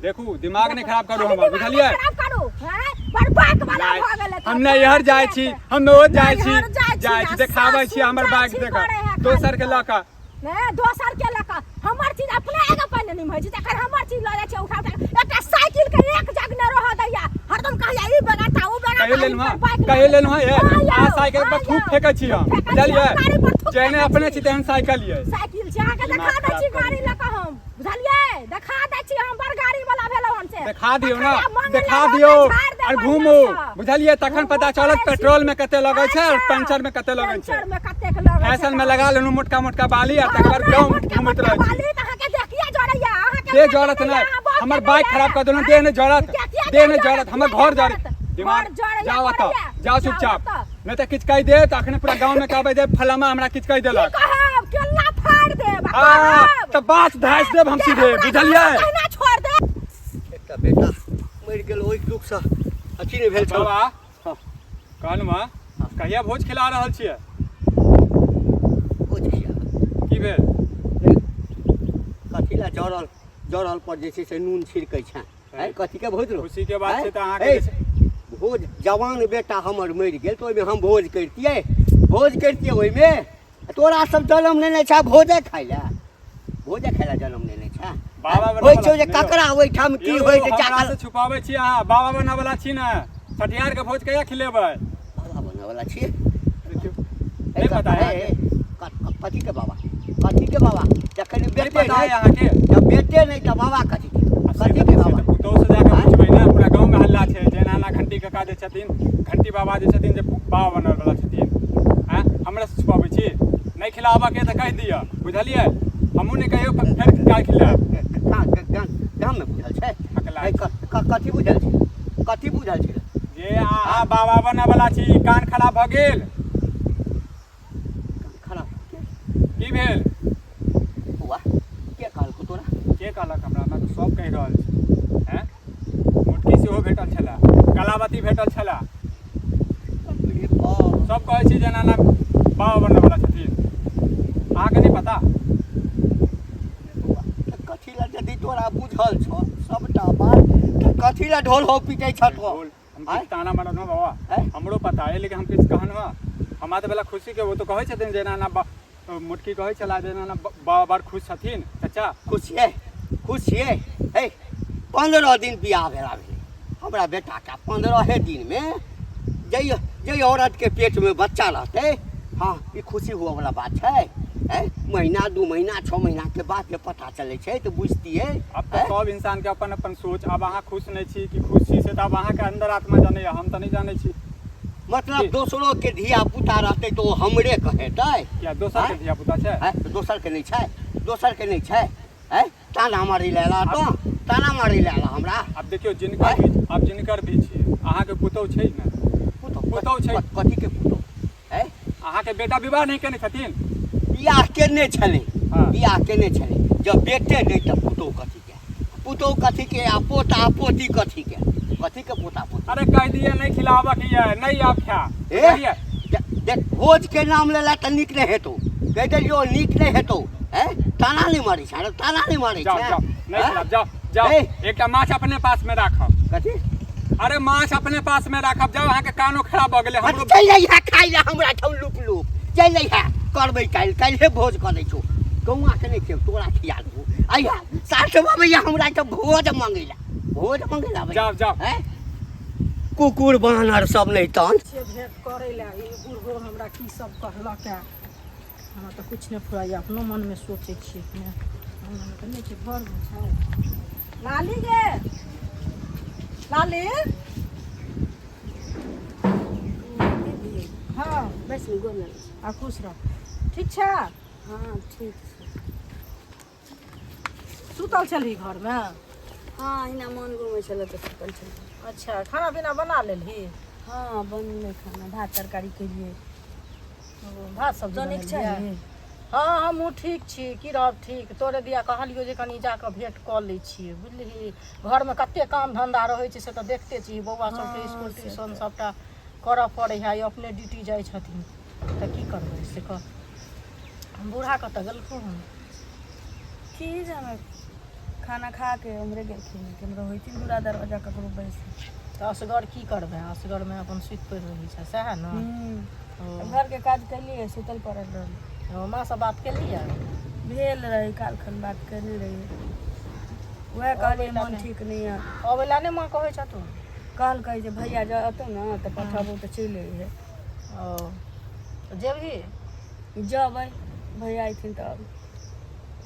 Speaker 4: देखू दिमाग नहि खराब करू
Speaker 2: खाली
Speaker 4: हमर
Speaker 2: दिमाग
Speaker 4: बुझलियै
Speaker 2: खराब करू हैं बड़ बाक वाला
Speaker 4: नहि,
Speaker 2: भऽ गेलै
Speaker 4: हम नैहर जाइ छी हम ओ जाइ छी
Speaker 2: नैहर जाइ छी,
Speaker 4: जाइ छी
Speaker 2: आ
Speaker 4: देखाबै छी
Speaker 2: सासुर
Speaker 4: हमर
Speaker 2: जाइ
Speaker 4: बाइक
Speaker 2: छी,
Speaker 4: देख
Speaker 2: करे है खाली
Speaker 4: दोसर के लऽ कऽ
Speaker 2: नहि दोसर के लऽ कऽ हमर चीज अपने एगो पहिने निमहै छी तखन हमर चीज लऽ जाइ छै उठा उठा कऽ। एकटा साइकिल के एक जग नहि रहऽ दैया हरदम कहैया ई बेगरता ओ बेगरता
Speaker 4: कहि लेलहुँ
Speaker 2: हिनकर
Speaker 4: हँ
Speaker 2: बाइक लऽ
Speaker 4: कहि
Speaker 2: गेल।
Speaker 4: लेलहुँ हँ ये
Speaker 2: हाँ यौ,
Speaker 4: अहाँ साइकिल पर
Speaker 2: हाँ
Speaker 4: थूक
Speaker 2: यौ।
Speaker 4: फेकै छी हम
Speaker 2: फेकै छी,
Speaker 4: बुझलियै
Speaker 2: हम गाड़ी पर थूक
Speaker 4: जेहने
Speaker 2: फेकै
Speaker 4: अपने
Speaker 2: छी।
Speaker 4: छी तेहन साइकिल ये
Speaker 2: साइकिल छै अहाँके
Speaker 4: दिमाग
Speaker 2: देखा दै छी
Speaker 4: खराब
Speaker 2: गाड़ी लऽ कऽ हम बुझलियै देखा दै छी हम बड़ गाड़ी वाला भेलहुँ हन से
Speaker 4: देखा दियौ ना
Speaker 2: तखन आब मंगले
Speaker 4: देखा
Speaker 2: रहतै,
Speaker 4: दियौ
Speaker 2: झाड़ि देब
Speaker 4: और
Speaker 2: बढ़िआँ
Speaker 4: घूमू
Speaker 2: सँ।
Speaker 4: बुझलियै तखन
Speaker 2: घूमू
Speaker 4: पता चलत
Speaker 2: करै छी।
Speaker 4: पेट्रोल में कते लगै छै और
Speaker 2: अच्छा,
Speaker 4: पंचर में कते लगै छै
Speaker 2: पंचर में कतेक लगै छै
Speaker 4: फैशन में लगा लेलहुँ मोटका मोटका बाली आ तकर बाद
Speaker 2: अपना
Speaker 4: गाँव
Speaker 2: मोटका
Speaker 4: घूमैत
Speaker 2: मोटका
Speaker 4: रहै छी
Speaker 2: बाली तऽ अहाँके देखिए जरैया अहाँके
Speaker 4: देह
Speaker 2: देह
Speaker 4: जरत
Speaker 2: जरैया,
Speaker 4: नहि
Speaker 2: अहाँ बाप
Speaker 4: हमर
Speaker 2: के
Speaker 4: बाइक
Speaker 2: नहि
Speaker 4: खराब कऽ देलहुँ
Speaker 2: यऽ।
Speaker 4: देह नहि जरत
Speaker 2: किया- किया
Speaker 4: देह नहि
Speaker 2: जरत?
Speaker 4: जरत हमर
Speaker 2: किया
Speaker 4: घर जरत
Speaker 2: जरत?
Speaker 4: दिमाग
Speaker 2: घर जरैया,
Speaker 4: जाओ एतऽ
Speaker 2: करैया।
Speaker 4: जाओ
Speaker 2: जाओ
Speaker 4: चुपचाप
Speaker 2: एतऽ।
Speaker 4: नहि तऽ किछु कहि दे तऽ अखने पूरा गाँव में कहबै जे फलामा हमरा किछु कहि
Speaker 2: की
Speaker 4: देलक
Speaker 2: कहब केला फाड़ि देब आ
Speaker 4: हाँ
Speaker 2: कहब।
Speaker 4: तऽ बात धासि देब हम
Speaker 2: जे
Speaker 4: सीधे
Speaker 2: हमरा
Speaker 4: बुझलियै
Speaker 2: कहब तहिना छोड़ि देब
Speaker 1: एकटा बेटा मरि गेल ओहि दुखसँ अथी नहि भेल छल
Speaker 4: बाबा
Speaker 1: हँ।
Speaker 4: कहलहुँ हँ कहिया भोज खिला रहल छियै
Speaker 1: भोज खिया
Speaker 4: की भेल
Speaker 1: कथी लए जरल जरल पर जे छै से नून छिड़कै छै आँय कथीके भोज रौ
Speaker 4: खुशी के बात छै तऽ अहाँके
Speaker 1: आँय?
Speaker 4: जे छै-
Speaker 1: भोज जवान बेटा हमर मरि गेल तऽ ओहिमे हम भोज करितियै भोज करितियै ओहिमे तोरा सब जलम लेने छै भोजे खाइ लए भोजे खाय लए जन्म लेने छै?
Speaker 4: बाबा बना
Speaker 1: होइ छौ जे
Speaker 4: वाला छी ने।
Speaker 1: ककरा ओहिठाम की
Speaker 4: यौ,
Speaker 1: होइ छै
Speaker 4: हमरा
Speaker 1: जाकल
Speaker 4: से छुपाबै छी अहाँ, बाबा बना वाला छी ने, छठिहार के भोज कहिया खिलेबै?
Speaker 1: बाबा बना वाला छियै?
Speaker 4: देखियौ, नहि पता है अहाँके?
Speaker 1: कथी के बाबा, कथी के बाबा? जखन
Speaker 4: नहि
Speaker 1: बेटे
Speaker 4: पता है
Speaker 1: नहि
Speaker 4: अहाँके?
Speaker 1: जब बेटे नहि तऽ बाबा कथी के,
Speaker 4: आ से
Speaker 1: कथी
Speaker 4: तऽ
Speaker 1: के
Speaker 4: से
Speaker 1: बाबा?
Speaker 4: तऽ पुतोहु से जाकऽ
Speaker 1: आँय?
Speaker 4: पुछबै ने। पूरा गाँवमे हल्ला छै जे एना एना घंटी कका जे छथिन, घंटी बाबा जे छथिन, जे बाबा बनल वाला छथिन। आँय, हमरा से छुपाबै छी? नहि खिलाबऽके तऽ कहि दिअ, बुझलियै? हमहूँ नहि कहियो फेर काल्हि खिलायब।
Speaker 1: गाममे बुझल छै?
Speaker 4: अकला।
Speaker 1: कथी बुझल छै, कथी बुझल छै?
Speaker 4: जे अहाँ बाबा बनऽ वाला छी। कान खराब भऽ गेल?
Speaker 1: खराब
Speaker 4: की भेल?
Speaker 1: बौआ, के कहलकौ तोरा?
Speaker 4: के कहलक हमरा? हमरा तऽ सब कहि रहल छै। हैं, मोटकी सेहो भेटल छलए, कलावती भेटल छलए।
Speaker 1: रे बाप।
Speaker 4: सब कहै छै जे एना एना बाबा बनऽ वाला छथिन। अहाँके नहि पता?
Speaker 1: बौआ, तऽ कथी लए, यदि तोरा बुझल छौ सबटा बात तऽ कथी लए ढोल हो पीटै छ तो?
Speaker 4: ढोल हम
Speaker 1: आँय?
Speaker 4: किछु ताना मारल न बाबा।
Speaker 1: आँय?
Speaker 4: हमरो पता है, लेकिन हम किछु कहन हँ, हमरा तऽ भेला खुशी के। ओ तऽ कहै छथिन जे एना एना मोटकी कहै छला जे एना एना बाबा बड़ खुश छथिन चाचा।
Speaker 1: खुश छियै, खुश छियै? हे, 15 दिन बियाह भेला भेलै हमरा बेटाके, 15हे दिनमे जाहि जाहि औरतके पेटमे बच्चा रहतै, हँ, ई खुशी हुअवला बात छै? हैं, महीना, 2 महीना, 6 महीनाके बाद जे पता चलै छै तऽ बुझतियै।
Speaker 4: आब तऽ सब इंसान के अपन अपन सोच। आब अहाँ खुश नहि छी कि खुश छी, से तऽ आब अहाँके अंदर आत्मा जानैया, हम तऽ नहि जानै छी।
Speaker 1: मतलब
Speaker 4: की?
Speaker 1: दोसरो के धिया पुता रहतै तऽ ओ हमरे कहेतै?
Speaker 4: किया, दोसर के
Speaker 1: आँय?
Speaker 4: धिया पुता छै?
Speaker 1: हैं, तऽ दोसर के नहि छै? दोसर के नहि छै? हैं, ताना मारै लए एला तो, ताना मारै लए एला हमरा?
Speaker 4: आब देखियौ, जिनकर
Speaker 1: आँय?
Speaker 4: भी, आब जिनकर भी छियै, अहाँके पुतहु छै ने?
Speaker 1: पुतहु?
Speaker 4: पुतहु छै।
Speaker 1: कथी के पुतहु? हैं?
Speaker 4: अहाँके बेटा विवाह नहि केने छथिन?
Speaker 1: बियाह केने छलै।
Speaker 4: हँ।
Speaker 1: बियाह केने छलै। जब बेटे नहि तऽ पुतहु कथी के, पुतहु कथी के आ पोता पोती कथी के, कथी के पोता पोती?
Speaker 4: अरे कहि दिअ, नहि खिलाबक ये, नहि आब खा।
Speaker 1: ए
Speaker 4: बुझलियै?
Speaker 1: देख, भोज के नाम लेला तऽ नीक नहि हेतौ, कहि देलियौ, नीक नहि हेतौ। हैं, ताना नहि मारै छै? अरे ताना नहि मारै
Speaker 4: जाओ
Speaker 1: छै?
Speaker 4: जाओ, नहि
Speaker 1: हैं?
Speaker 4: खिलाब, जाओ जाओ।
Speaker 1: ए।
Speaker 4: एकटा माछ अपने पास में राखब।
Speaker 1: कथी?
Speaker 4: अरे माछ अपने पास में राखब, जाओ। अहाँके कानो खराब भऽ गेलै हमरो।
Speaker 1: चलि जइहे खाइ लए हमरा ठाम लुप लुप चलि जइहे। करबै काल्हि, काल्हिए भोज कऽ दै छौ। कौआके नहि खेब, तोरा खिया देबौ। अइहा साठ अबैया हमरा तऽ भोज मंगै लए, भोज मंगै लए अबैया।
Speaker 4: जाओ जाओ।
Speaker 1: हैं, कुकुर बानर सब नहि तहन
Speaker 2: छियै भेंट करै लए। ई बुढ़बो हमरा की सब कहलक है, हमरा तऽ किछु नहि फुराइए। अपनो मनमे सोचै छियै कि नहि, हमरा तऽ नहि छै, घरमे छै। लाली गे, लाली। हँ।
Speaker 3: बैस ने, गोर लगै छी।
Speaker 2: आ खुश रह। ठीक छै?
Speaker 3: हँ, ठीक छै।
Speaker 2: सुतल छलही घरमे?
Speaker 3: हँ, अहिना मन घुमै छलै तऽ सुतल छलै।
Speaker 2: अच्छा, खाना पीना बना लेलही?
Speaker 3: हँ, बनलै खाना, भात तरकारी केलियै।
Speaker 2: ओ, भात सब्जी
Speaker 3: तू नीक
Speaker 2: बनेलियै?
Speaker 3: छही?
Speaker 2: हँ, हमहूँ ठीक छी। की रहब ठीक, तोरे दिया कहलियौ जे कनि जाकऽ भेँट कऽ लै छियै, बुझलिही? घरमे कते काम धन्धा रहै छै से तऽ देखते छी। बौआ सबके
Speaker 3: हँ,
Speaker 2: इसकुल
Speaker 3: से
Speaker 2: ट्यूशन
Speaker 3: तऽ
Speaker 2: सबटा करऽ पड़ै है। अपने ड्यूटी जाइ छथिन तऽ की करबै से कह। बूढ़ा कतऽ गेलखुन हन?
Speaker 3: की जाने, खाना खा के उम्हरे गेलखिन, केम्हरो होइथिन, दूरा दरवाजा ककरो बैस।
Speaker 2: तऽ असगर की करबै? असगरमे अपन सुति पड़ि रहै छै, सएह ने?
Speaker 3: हूँ, घरके काज केलियै, सुतल पड़ल रहली।
Speaker 2: ओ, माँसँ बात केलियै?
Speaker 3: भेल रहै, काल्हिखन बात केने रहियै। उएह कहलियै, मन ठीक नहि यऽ।
Speaker 2: अबै लए नहि माँ कहै छथुन?
Speaker 3: कहलकै जे भैया जँ अतौ ने तऽ पठबौ तऽ चलि अइहे।
Speaker 2: ओ, तऽ जेबही?
Speaker 3: जेबै, भैया अयथिन तब।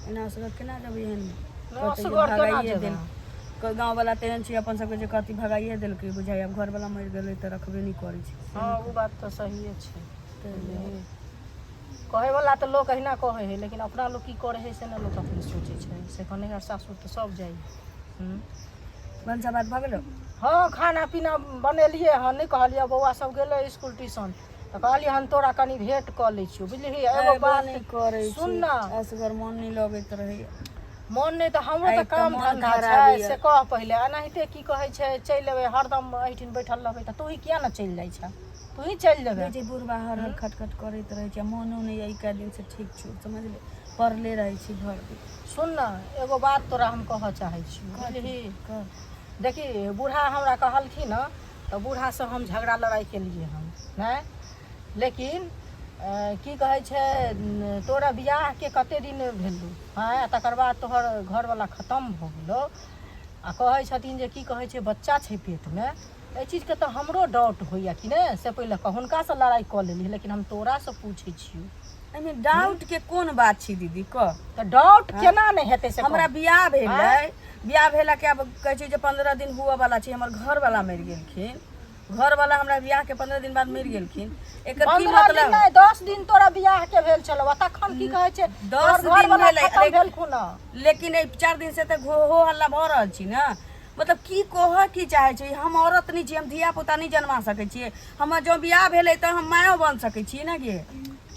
Speaker 3: एना असगर केना जेबै एहन?
Speaker 2: नहि,
Speaker 3: कहतै जे
Speaker 2: असगर केना
Speaker 3: भगाइए
Speaker 2: जेबै?
Speaker 3: देल गाँववला। तेहन छै अपन सबके जे कहती भगाइए देलकै बुझाइए। आब घरवला मरि गेलै तऽ रखबे नहि करै छै।
Speaker 2: हँ, ओ बात तऽ सहिए छै।
Speaker 3: ताहि दुआरे।
Speaker 2: कहैवला तऽ लोक अहिना कहै हइ, लेकिन अपना लोक की करै हइ से ने लोक अपने सोचै छै। से कह, नैहर सासुर तऽ सब जाइ हूँ।
Speaker 3: भनसा भात भऽ गेलो?
Speaker 2: हँ, खाना पीना बनेलियै हन। नहि कहलियै, बौआ सब गेलै इसकुल ट्यूशन तऽ कहलियै हन तोरा कनि भेँट कऽ लै छियौ, बुझलिही? एगो
Speaker 3: अयबो
Speaker 2: बात
Speaker 3: नहि करै
Speaker 2: सुन
Speaker 3: छी।
Speaker 2: ने।
Speaker 3: असगर मन नहि लगैत रहैए।
Speaker 2: मोन नहि तऽ हमरो
Speaker 3: आइ
Speaker 2: तऽ
Speaker 3: तऽ
Speaker 2: काम
Speaker 3: मोन
Speaker 2: धन्धा
Speaker 3: खराब
Speaker 2: छै।
Speaker 3: यऽ।
Speaker 2: से कह पहिले, एनाहिते की कहै छै, चलि एबै, हरदम एहिठिन बैठल रहबै तऽ तूही किया ने चलि जाइ छह? तूही चलि जेबै।
Speaker 3: देखै छी, बुढ़बा हर हर खटखट करैत रहै छै आ मोनो नहि यऽ। ई कए दिनसँ ठीक छौ, समझले, पड़ले रहै छी घरमे।
Speaker 2: सुन ने, एगो बात तोरा हम कहऽ चाहै छी, बुझलिही?
Speaker 3: कह।
Speaker 2: देखी, बूढ़ा हमरा कहलखिन हँ तऽ बूढ़ासँ हम झगड़ा लड़ाइ केलियै हन नहि, लेकिन की कहै छै तोरा बियाहके कते दिन भेलौ आँय आ तकर बाद तोहर घरवला खतम भऽ गेलौ आ कहै छथिन जे की कहै छै बच्चा छै पेटमे एहि चीजके तऽ हमरो डाउट होइए कि नहि से पहिले कह हुनकासँ लड़ाइ कऽ लेली लेकिन हम तोरासँ पूछै छियौ
Speaker 3: एहिमे डाउट के कोन बात छै दीदी कह
Speaker 2: तऽ डाउट केना नहि हेतै से
Speaker 3: हमरा बियाह भेलै बियाह भेला के आब कहै छै जे 15 दिन हुअ वाला छै हमर घर वाला मरि गेलखिन घर वाला हमरा बियाह के 15 दिन बाद मरि गेलखिन एकर की
Speaker 2: 15 दिन
Speaker 3: मतलब
Speaker 2: नहि 10 दिन तोरा बियाह के भेल छलौ आ तखन की कहै छै
Speaker 3: 10
Speaker 2: तोहर
Speaker 3: दिन
Speaker 2: घरवला
Speaker 3: भेलै,
Speaker 2: खतम
Speaker 3: अरे-
Speaker 2: भेलखुन हँ।
Speaker 3: लेकिन एहि 4 दिन से तऽ हो हल्ला भऽ रहल छी ने मतलब की कहऽ की चाहै छै हम औरत नहि छी हम धिया पुता नहि जन्मा सकै छियै हमर जँ बियाह भेलै तऽ हम मायो बन सकै छियै ने गे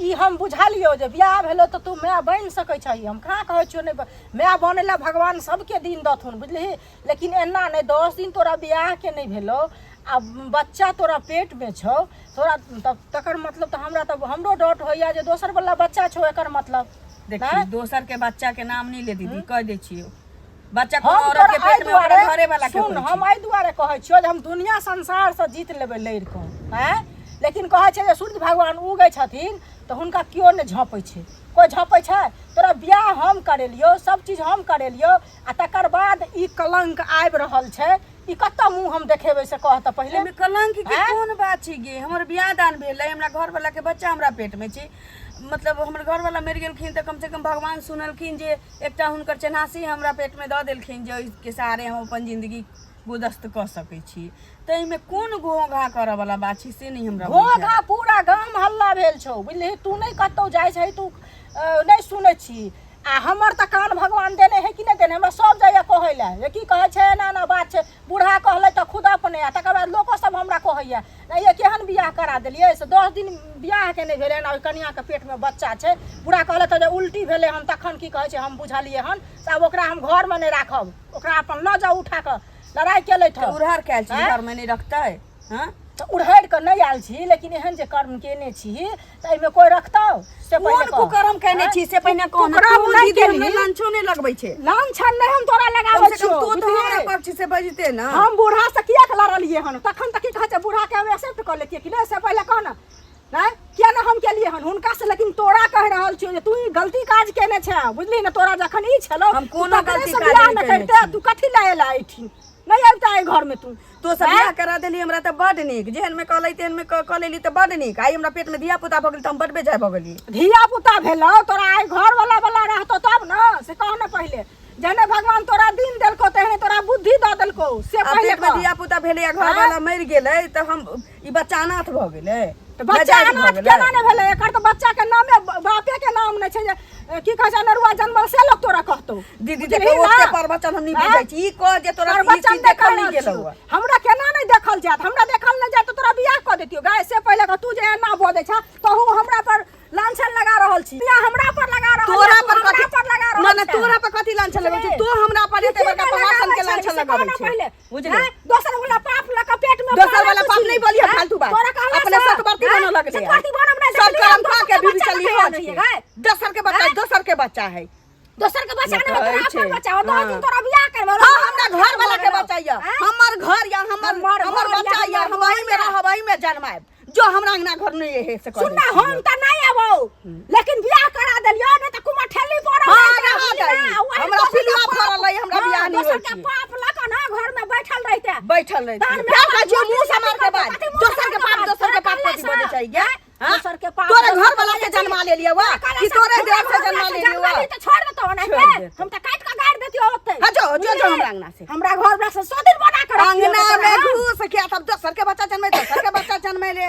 Speaker 2: ई हम बुझलियौ जे बियाह भेलौ तऽ तू माय बनि सकै छही हम कहाँ कहै छियौ नहि माय बनै लए भगवान सबके दिन दथुन बुझलिही लेकिन एना नहि 10 दिन तोरा बियाहके नहि भेलौ आ बच्चा तोरा पेटमे छौ तोरा तब तकर मतलब तऽ हमरा तऽ हमरो डाउट होइए जे दोसर वला बच्चा छौ एकर मतलब
Speaker 3: देखी दोसर के बच्चा के नाम नहि ले दीदी कह दै छियौ बच्चा कोनो
Speaker 2: हम
Speaker 3: औरत
Speaker 2: तोरा
Speaker 3: के
Speaker 2: एहि
Speaker 3: पेट में ओकरा
Speaker 2: दुआरे
Speaker 3: घरे वाला के
Speaker 2: सुन
Speaker 3: होइ
Speaker 2: हम
Speaker 3: छै।
Speaker 2: एहि दुआरे कहै छियौ जे हम दुनिया संसारसँ जीत लेबै लड़ि कऽ आँय लेकिन कहै छै जे सूर्य भगवान उगै छथिन तऽ हुनका केओ नहि झँपै छै कोइ झँपै छै तोरा बियाह हम करेलियौ सब चीज हम करेलियौ आ तकर बाद ई कलंक आबि रहल छै ई कतऽ मुँह हम देखेबै से कह तऽ पहिले
Speaker 3: एहिमे कलंक के
Speaker 2: आँय?
Speaker 3: कोन बात छै गे हमर बियाह दान भेलै हमरा घर वाला के बच्चा हमरा पेट में छै मतलब हमर घर वाला मरि गेलखिन तऽ कम से कम भगवान सुनलखिन जे एकटा हुनकर चेन्हासी हमरा पेट में दऽ देलखिन जे ओहिके सहारे हम अपन जिंदगी गुदस्त कऽ सकै छी तऽ एहिमे कोन घो घा करऽ वाला बात छै से नहि हमरा
Speaker 2: घो
Speaker 3: बुझायल।
Speaker 2: घा पूरा गाम हल्ला भेल छौ बुझलिही तू नहि कतहु जाइ छही तू नहि सुनै छी आ हमर तऽ कान भगवान देने है कि नहि देने हमरा सब जाइए कहै लए जे की कहै छै एना एना बात छै बूढ़ा कहलै तऽ खुद अपने आ तकर बाद लोको सब हमरा कहैए नहि ये केहन बियाह करा देलियै से 10 दिन बियाहके नहि भेलै हन ओहि कनियाके पेटमे बच्चा छै बूढ़ा कहलै तऽ जे उल्टी भेलै हन तखन की कहै छै हम बुझलियै हन से आब ओकरा हम घरमे नहि राखब ओकरा अपन लऽ जाउ उठा कऽ लड़ाइ केलथि
Speaker 3: तऽ
Speaker 2: हँ
Speaker 3: उड़हर कयल छी
Speaker 2: आँय?
Speaker 3: घरमे नहि रखतै हँ
Speaker 2: तऽ उड़हरि कऽ नहि आयल छी लेकिन एहन जे कर्म केने छी तऽ एहिमे कोइ रखतौ से
Speaker 3: कोन
Speaker 2: पहिले कह।
Speaker 3: कुकर्म केने छी से पहिने कह ने।
Speaker 2: कुकर्म
Speaker 3: तू
Speaker 2: नहि
Speaker 3: दीदी हमरा
Speaker 2: केलही।
Speaker 3: लांछो नहि लगबै छै
Speaker 2: लांछन नहि हम तोरा
Speaker 3: कम
Speaker 2: लगाबै
Speaker 3: से कम
Speaker 2: छियौ
Speaker 3: तू तऽ
Speaker 2: बुझलिही?
Speaker 3: हमरा पक्ष से बजते ना
Speaker 2: हम बूढ़ा से किया के लड़लियै हन तखन तऽ की कहै छै बूढ़ा के हम एक्सेप्ट कऽ लेतियै कि नहि से पहिले कह ने नहि किया ने हम केलियै हन हुनका से लेकिन तोरा कहि रहल छियौ जे तू ई गलती काज केने छै बुझली ने तोरा जखन ई छलौ
Speaker 3: हम
Speaker 2: तू
Speaker 3: कोनो
Speaker 2: तकरे
Speaker 3: गलती
Speaker 2: से
Speaker 3: काज
Speaker 2: बियाह
Speaker 3: नहि
Speaker 2: ने
Speaker 3: केने
Speaker 2: करिते
Speaker 3: छी।
Speaker 2: तू कथी लए एला एहिठिन नहि अबिता एहि घर में तू
Speaker 3: तो सब बियाह करा देली हमरा तऽ बड नीक जेहन में कहलै तेहन में कऽ लेली तऽ बड नीक आइ हमरा पेट में धिया पुता भऽ गेल तऽ हम बड बेजाय भऽ गेली
Speaker 2: धिया पुता भेलौ तोरा आइ घर वाला वाला रहतौ तब ने से कह ने पहिले जहने भगवान तोरा दिन देलको तेहने तोरा बुद्धि दऽ देलको से
Speaker 3: आ
Speaker 2: पहिले
Speaker 3: पेट में
Speaker 2: कह।
Speaker 3: धिया पुता भेलै आ घर वाला मरि गेलै तऽ हम ई बच्चा अनाथ भऽ गेलै
Speaker 2: तऽ बच्चा
Speaker 3: नाजायज भऽ
Speaker 2: अनाथ
Speaker 3: गेलै।
Speaker 2: केना नहि भेलै एकर तऽ बच्चा के नामे बापे के नाम नहि छै जे की कहै छै अनरुआ जन्मल से लोक तोरा कहतौ
Speaker 3: दीदी
Speaker 2: बुझलिही
Speaker 3: देखो
Speaker 2: ना?
Speaker 3: ओते प्रवचन हम नहि
Speaker 2: आँय?
Speaker 3: बुझै छी ई कह जे तोरा ई
Speaker 2: प्रवचन
Speaker 3: चीज
Speaker 2: नहि
Speaker 3: देखल
Speaker 2: कहि
Speaker 3: नहि
Speaker 2: रहल
Speaker 3: गेलौ
Speaker 2: छियौ। हमरा केना नहि देखल जायत हमरा देखल नहि जायत तऽ तोरा बियाह कऽ देतियौ गाय से पहिले कह तू जे एना बजै छह तहू हमरा पर लांछन लगा रहल छी बियाह हमरा पर लगा रहल
Speaker 3: तोरा
Speaker 2: छी, तू
Speaker 3: पर
Speaker 2: हमरा
Speaker 3: कथी
Speaker 2: पर लगा रहल
Speaker 3: ना ना
Speaker 2: छे।
Speaker 3: तोरा पर कथी लांछन लगै छै
Speaker 2: बुझलिही?
Speaker 3: तू हमरा पर एते
Speaker 2: की
Speaker 3: बड़का
Speaker 2: नहि
Speaker 3: प्रवासन के
Speaker 2: लगाबै छै,
Speaker 3: लांछन
Speaker 2: से
Speaker 3: लगाबै
Speaker 2: कहना
Speaker 3: छै
Speaker 2: पहिले।
Speaker 3: बुझलिही
Speaker 2: हैं? दोसर वाला पाप लऽ कऽ पेट में
Speaker 3: दोसर
Speaker 2: पालै
Speaker 3: वाला
Speaker 2: तू
Speaker 3: पाप
Speaker 2: छी।
Speaker 3: नहीं बोलिए
Speaker 2: हैं?
Speaker 3: फालतू बात
Speaker 2: तोरा कहला
Speaker 3: अपने
Speaker 2: से,
Speaker 3: सतवर्ती
Speaker 2: हैं?
Speaker 3: बनऽ लगले
Speaker 2: सतवर्ती बनब नहीं
Speaker 3: सब
Speaker 2: देखलियै,
Speaker 3: करम
Speaker 2: हम
Speaker 3: खा
Speaker 2: दोसर
Speaker 3: के
Speaker 2: के
Speaker 3: बीबी
Speaker 2: बच्चा
Speaker 3: चली
Speaker 2: लऽ
Speaker 3: हो
Speaker 2: कऽ आयल रहियै, गए।
Speaker 3: दोसर के बच्चा
Speaker 2: हैं?
Speaker 3: दोसर के बच्चा है
Speaker 2: दोसर के बच्चा नहीं
Speaker 3: कहै
Speaker 2: तोरा
Speaker 3: छै।
Speaker 2: अपन बच्चा हो दस
Speaker 3: हाँ।
Speaker 2: दिन तोरा बियाह करबो
Speaker 3: हाँ हमरा घर वाला के बच्चा या हमर घर या हमर
Speaker 2: हमर
Speaker 3: हमर
Speaker 2: घर या,
Speaker 3: बच्चा या
Speaker 2: हमर
Speaker 3: हम अही में
Speaker 2: घर या।
Speaker 3: रहब अही में जन्माएब जो हमरा अंगना घर नहीं है से कह
Speaker 2: सुन ना हम त नहीं आबो लेकिन बियाह करा देलियो नहीं त कुमार ठेली पड़ल
Speaker 3: हाँ,
Speaker 2: रहै,
Speaker 3: रहा
Speaker 2: बुझली
Speaker 3: दही।
Speaker 2: ना, वही
Speaker 3: हमरा
Speaker 2: दोसर के
Speaker 3: पिलुआ
Speaker 2: पाप-
Speaker 3: फड़ल रहै, हमरा
Speaker 2: हाँ,
Speaker 3: बियाह नहीं
Speaker 2: दोसर
Speaker 3: होइ
Speaker 2: के
Speaker 3: छै।
Speaker 2: पाप लऽ कऽ ना घर में बैठल रहिते
Speaker 3: बैठल रहे
Speaker 2: दान में
Speaker 3: फेर कहै छियौ मुंह
Speaker 2: रोटी
Speaker 3: समार के
Speaker 2: कथी
Speaker 3: बाद
Speaker 2: मुँह
Speaker 3: दोसर के
Speaker 2: समार के
Speaker 3: पाप
Speaker 2: बाद?
Speaker 3: दोसर के पाप
Speaker 2: तोरा
Speaker 3: कथी बजै छै गे हाँ?
Speaker 2: दोसर के पाप
Speaker 3: तोरे
Speaker 2: दोसर
Speaker 3: घर
Speaker 2: के
Speaker 3: वाला से
Speaker 2: बजै छै।
Speaker 3: जन्मा लेलियै वा
Speaker 2: तोरा
Speaker 3: कि
Speaker 2: से-
Speaker 3: तोरे
Speaker 2: हमरा
Speaker 3: देह से
Speaker 2: घर
Speaker 3: जन्मा
Speaker 2: वाला से
Speaker 3: लेलियै
Speaker 2: जन्मा
Speaker 3: वा
Speaker 2: ली तऽ छोड़ देतौ
Speaker 3: छोड़
Speaker 2: ओनाहिते
Speaker 3: देतौ।
Speaker 2: हम तऽ काटि कऽ गाड़ि देतियौ ओतै
Speaker 3: हाँ, जो, जो, जो हमरा अंगना से।
Speaker 2: हमरा घर वाला से सौ दिन बना कऽ रखतियौ
Speaker 3: अंगना
Speaker 2: तोरा,
Speaker 3: में
Speaker 2: हाँ।
Speaker 3: घुस के तब दोसर के बच्चा जन्मे दोसर के बच्चा जन्मे ले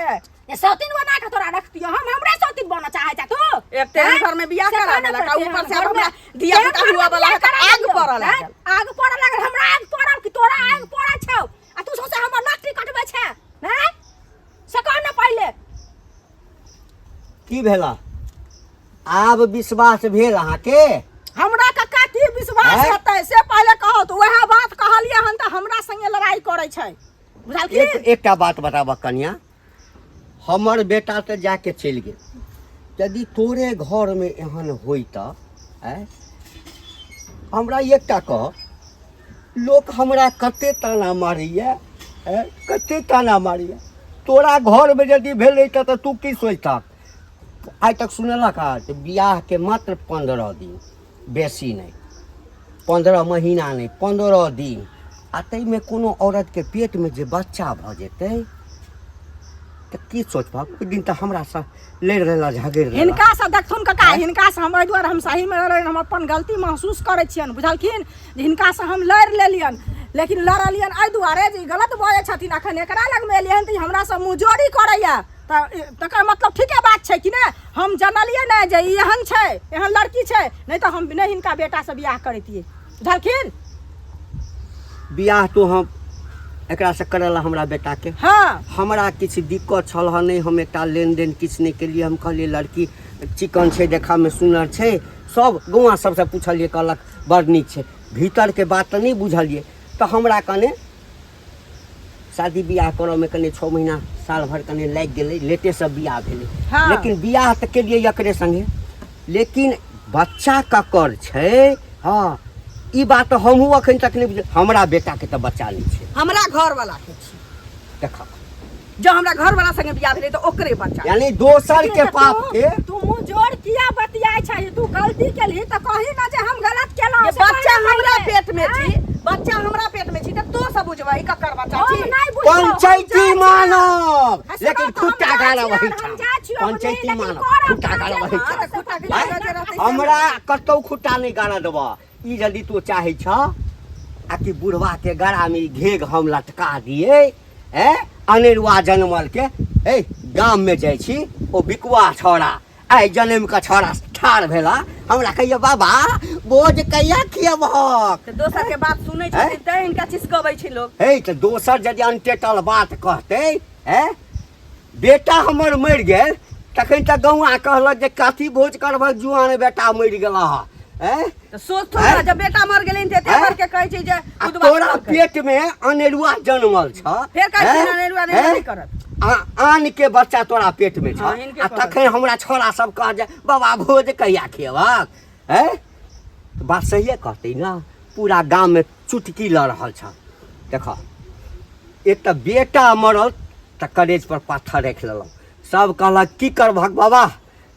Speaker 2: ए सौतीन बना के तोरा रखतियो हम हमरे सौतीन बनऽ चाहै छा तू
Speaker 3: एक तेहन
Speaker 2: हैं?
Speaker 3: घर में बियाह
Speaker 2: से
Speaker 3: करा
Speaker 2: कहना
Speaker 3: देलक, आ
Speaker 2: पड़तै,
Speaker 3: ऊपर से
Speaker 2: हम
Speaker 3: आब
Speaker 2: घर में-
Speaker 3: हमरा धिया
Speaker 2: तेहन
Speaker 3: पुता
Speaker 2: घर में
Speaker 3: हुआ वाला
Speaker 2: बियाह
Speaker 3: है तऽ
Speaker 2: करा
Speaker 3: आग
Speaker 2: देलियौ,
Speaker 3: पड़ऽ
Speaker 2: हैं?
Speaker 3: लागल।
Speaker 2: आग पड़ऽ लागल हमरा आग पड़ल कि तोरा आग पड़ल छौ आ तू सोचे हमर नकटी कटबै छै हैं से कह ना पहिले
Speaker 1: की भेला आब विश्वास भेल अहाँके
Speaker 2: हमरा कक्का की विश्वास
Speaker 1: हैं?
Speaker 2: हेतै से पहिले कहो तऽ वएह बात कहलियै हन तऽ हमरा संगे लड़ाई करै छै बुझलखिन
Speaker 1: एक एकटा बात बताबऽ कनिया हमर बेटा तऽ जाके चलि गेल यदि तोरे घरमे एहन होइ तऽ आँय हमरा एकटा कह लोक हमरा कते ताना मारैए आँय कते ताना मारैए तोरा घरमे यदि भेलै तऽ तू की सोचतक आइ तक सुनेलक हँ तऽ बियाहके मात्र 15 दिन, बेसी नहि, 15 महीना नहि, 15 दिन। आ ताहिमे कोनो औरतके पेटमे जे बच्चा भऽ जेतै तऽ की सोचबह? ओहि दिन तऽ हमरासँ लड़ि लेला, झगड़ि लेला।
Speaker 2: हिनका से देखथुन काका, हिनका से हम एहि दुआरे हम सही में लड़लियन, हम अपन गलती महसूस करै छियनि, बुझलखिन, जे हिनका से हम लड़ि लेलियन, लेकिन लड़लियन एहि दुआरे जे ई गलत बजै छथिन। अखन एकरा लगमे एलियन तऽ ई हमरा से मुँहजोरी करैया, तऽ तकर मतलब ठीके बात छै कि नहि? हम जनलियै नहि जे ई एहन छै, एहन लड़की छै, नहि तऽ हम नहि हिनका बेटासँ बियाह करैतियै, बुझलखिन।
Speaker 1: बियाह तो हम एकरासँ करय लए हमरा बेटाके।
Speaker 2: हाँ।
Speaker 1: हमरा किछु दिक्कत छल हँ नहि, हम एकटा लेनदेन किछु नहि केलियै। हम कहलियै लड़की चिकन छै, देखऽमे सुनर छै, सब गौआँ सबसँ पुछलियै, कहलक बड़ नीक छै। भीतरके बात तऽ नहि बुझलियै। तऽ हमरा कने शादी बियाह करऽमे कने 6 महीना साल भरि कने लागि गेलै, लेटेसँ बियाह भेलै।
Speaker 2: हाँ।
Speaker 1: लेकिन बियाह तऽ केलियै एकरे सङ्गे, लेकिन बच्चा ककर छै? हँ, ई बात तऽ हमहूँ अखन तक नहि बुझल। हमरा बेटाके तऽ बच्चा नहि छै।
Speaker 3: हमरा घरवाला के छी।
Speaker 1: देख,
Speaker 3: जँ हमरा घरवाला संगे बियाह भेलै तऽ ओकरे बच्चा।
Speaker 1: यानी दोसर के
Speaker 2: तऽ
Speaker 1: पाप
Speaker 2: तू-
Speaker 1: के
Speaker 2: तू मुँह जोड़ किया बतियाइ छै? तू गलती केलही तऽ कही ना जे हम गलत केलहुँ।
Speaker 3: जे
Speaker 2: से
Speaker 3: बच्चा
Speaker 2: कही ना
Speaker 3: हमरा
Speaker 2: पहिले।
Speaker 3: पेट में
Speaker 2: आँय?
Speaker 3: छी, बच्चा हमरा पेट में छी तऽ तो सब बुझबही ककर बच्चा
Speaker 2: हम
Speaker 3: छी।
Speaker 2: नहि बुझबौ, हम
Speaker 1: पंचायती
Speaker 2: जाइ छियौ।
Speaker 1: मानब,
Speaker 2: आ सुनऽ
Speaker 1: लेकिन
Speaker 2: तऽ हम
Speaker 1: खुट्टा
Speaker 2: जाइ
Speaker 1: गाड़ब
Speaker 2: छियौ,
Speaker 1: वही
Speaker 2: हम
Speaker 1: ठाम।
Speaker 2: जाइ छियौ, बुझली,
Speaker 1: पंचायती
Speaker 2: लेकिन
Speaker 1: मानब,
Speaker 2: करब
Speaker 1: खुट्टा
Speaker 2: काज
Speaker 1: गाड़ब वही
Speaker 2: हम।
Speaker 1: ठाम।
Speaker 3: तऽ खुट्टा के
Speaker 1: आँय?
Speaker 3: जगह जे रहतै से
Speaker 1: हमरा कतौ खुट्टा नहि गाड़ऽ देबह। ई यदि तू चाहै छह आ कि बुढ़वा के गड़ा में ई घेघ हम लटका दिए, ए अनेरुआ जनमल के, ए गाम में जाइ छी, ओ बिकुआ छौड़ा आइ जनम के छौड़ा ठाढ़ भेला, हमरा कहिया बाबा बोझ कहिया खियबहक?
Speaker 3: तऽ दोसर के बात सुनै छथिन तैं हिनका चिसकबै छै लोग।
Speaker 1: हे, तऽ दोसर यदि अनटेटल बात कहतै, ए बेटा हमर मरि गेल, तखन तऽ गौआ कहलक जे कथी भोज करबह, जुआन बेटा मरि गेल हँ।
Speaker 3: तऽ सोचथुन ने, जब बेटा मर गेलै तऽ एते
Speaker 1: आँय?
Speaker 3: भर के कहै छै जे
Speaker 1: आ
Speaker 3: उदबा
Speaker 1: तोरा
Speaker 3: करलकै।
Speaker 1: पेट मे अनेरुआ जनमल छ,
Speaker 3: फेर कहै छै
Speaker 1: हैं?
Speaker 3: अनेरुआ
Speaker 1: हैं?
Speaker 3: नहि करत।
Speaker 1: आन के बच्चा तोरा पेट में छ,
Speaker 3: हाँ, हिनके
Speaker 1: आ
Speaker 3: करत।
Speaker 1: तखन हमरा छोरा सब कह जे बाबा भोज कहिया खियबक? हैं? तऽ बात सहिए कहतै ने। पूरा गाम में चुटकी लऽ रहल छ। देख, एक तऽ बेटा मरल तऽ करेज पर पाथर राखि लेलहुँ। सब कहलक की करबहक बाबा,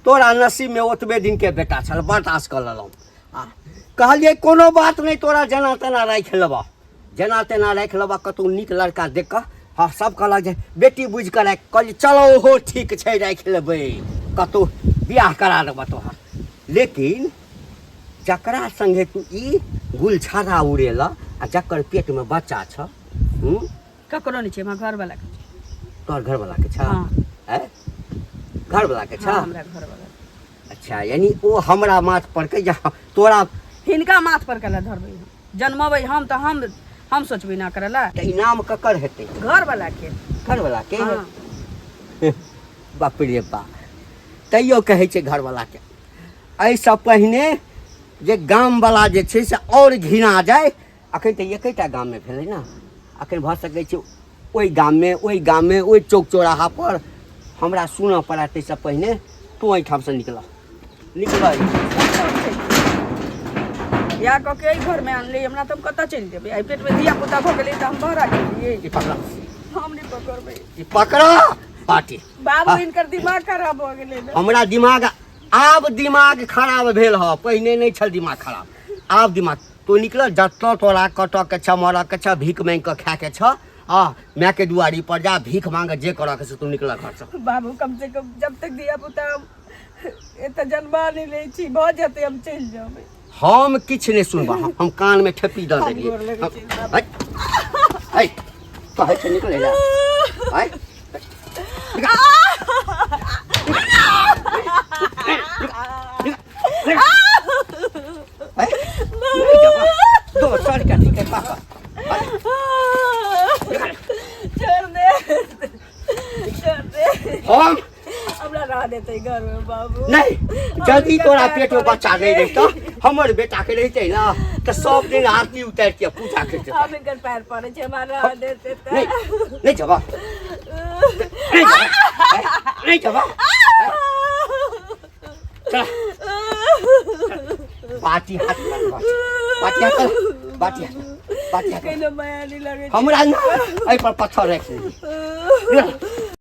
Speaker 1: तोरा नसीबमे ओतबे दिनके बेटा छल, बर्दाश्त कऽ लेलहुँ। आ कहलियै कोनो बात नहि, तोरा जेना तेना राखि लेबह, जेना तेना राखि लेबह, कतहु नीक लड़का देख कऽ। हँ, सब कहलक जे बेटी बुझि कऽ राखि। कहलियै चलो ओहो ठीक छै, राखि लेबै, कतहु बियाह करा देबह तोहर। लेकिन जकरा सङ्गे तू ई गुलछर्रा उड़ेलह आ जकर पेटमे बच्चा छ, हूँ?
Speaker 3: ककरो नहि छै, हमरा घरवला के छै।
Speaker 1: तोहर घरवला के छ?
Speaker 3: हाँ।
Speaker 1: हैं? घरवला के छ?
Speaker 3: हाँ, हमरा घरवला।
Speaker 1: अच्छा, यानी ओ हमरा माथ पर के या तोरा?
Speaker 3: हिनका माथ पर केला धरबै? हम जन्मबै हम तऽ हम सोचबै ना करला।
Speaker 1: तऽ इनाम ककर हेतै?
Speaker 3: घरवला के।
Speaker 1: घरवला के?
Speaker 3: हाँ।
Speaker 1: बाप रे बा, तैयो कहै छै घरवला के। एहिसँ पहिने जे गामवला जे छै से आओर घिना जाय। अखन तऽ एकेटा गाममे भेलै ने, अखन भऽ सकै छै ओहि गाममे, ओहि गाममे, ओहि चौक चौराहा पर हमरा सुनऽ पड़त। ताहिसँ पहिने तू एहिठामसँ निकलऽ, निकलऽ।
Speaker 3: बियाह कऽ के एहि घरमे आनली हमरा, तऽ हम कतऽ चलि जेबै? एहि पेटमे धिया पुता भऽ गेलै तऽ हम बहरा गेलियै?
Speaker 1: ई पकड़ा।
Speaker 3: हम नहि पकड़बै।
Speaker 1: ई पकड़ा पाटी।
Speaker 3: बाबू,
Speaker 1: हाँ।
Speaker 3: हिनकर दिमाग खराब भऽ गेलै ने।
Speaker 1: हमरा दिमाग, आब दिमाग खराब भेल हँ, पहिने नहि छल दिमाग खराब। आब दिमाग तू निकल, जतऽ तोरा कटऽ के छ, मरऽ के छ, भीख मांगि कऽ खाय के छ, आ मायके दुआरी पर जा, भीख मांग, जे करऽ के छै। तू निकल घरसँ।
Speaker 3: बाबू, कम से कम जब तक धिया पुता एतऽ जन्मा नहि लै छी, भऽ जेतै, हम चलि जेबै।
Speaker 1: हम किछु नहि सुनबह, हम कानमे ठेपी दऽ
Speaker 3: हम
Speaker 1: देलियै।
Speaker 3: गोर लगै छी, बाबू।
Speaker 1: है, है, कहै छै निकलै लए। है, है, नहि जेबह। दोसर के ठीक है पापा।
Speaker 3: छोड़ दे, छोड़ दे।
Speaker 1: हम
Speaker 3: हमरा रह देतै घरमे बाबू?
Speaker 1: नहीं, यदि
Speaker 3: हम
Speaker 1: तोरा
Speaker 3: पैर
Speaker 1: पेट में
Speaker 3: पड़ै
Speaker 1: बच्चा नहीं
Speaker 3: छियै।
Speaker 1: रहितौ, हमर बेटा के रहितै ना, तऽ सब दिन आरती उतारि के पूजा करते।
Speaker 3: हम हिनकर पैर पड़ै छै, हमरा रह देतै तऽ?
Speaker 1: नहीं, नहीं जबा, नहीं जबा, नहीं जबा। चल, बाटी हाथ लग, बाटी, बाटी हाथ लग, बाटी हाथ, बाटी हाथ।
Speaker 3: केना माया नहि लगै छै।
Speaker 1: हमरा ना एहि पर पत्थर राखि देली।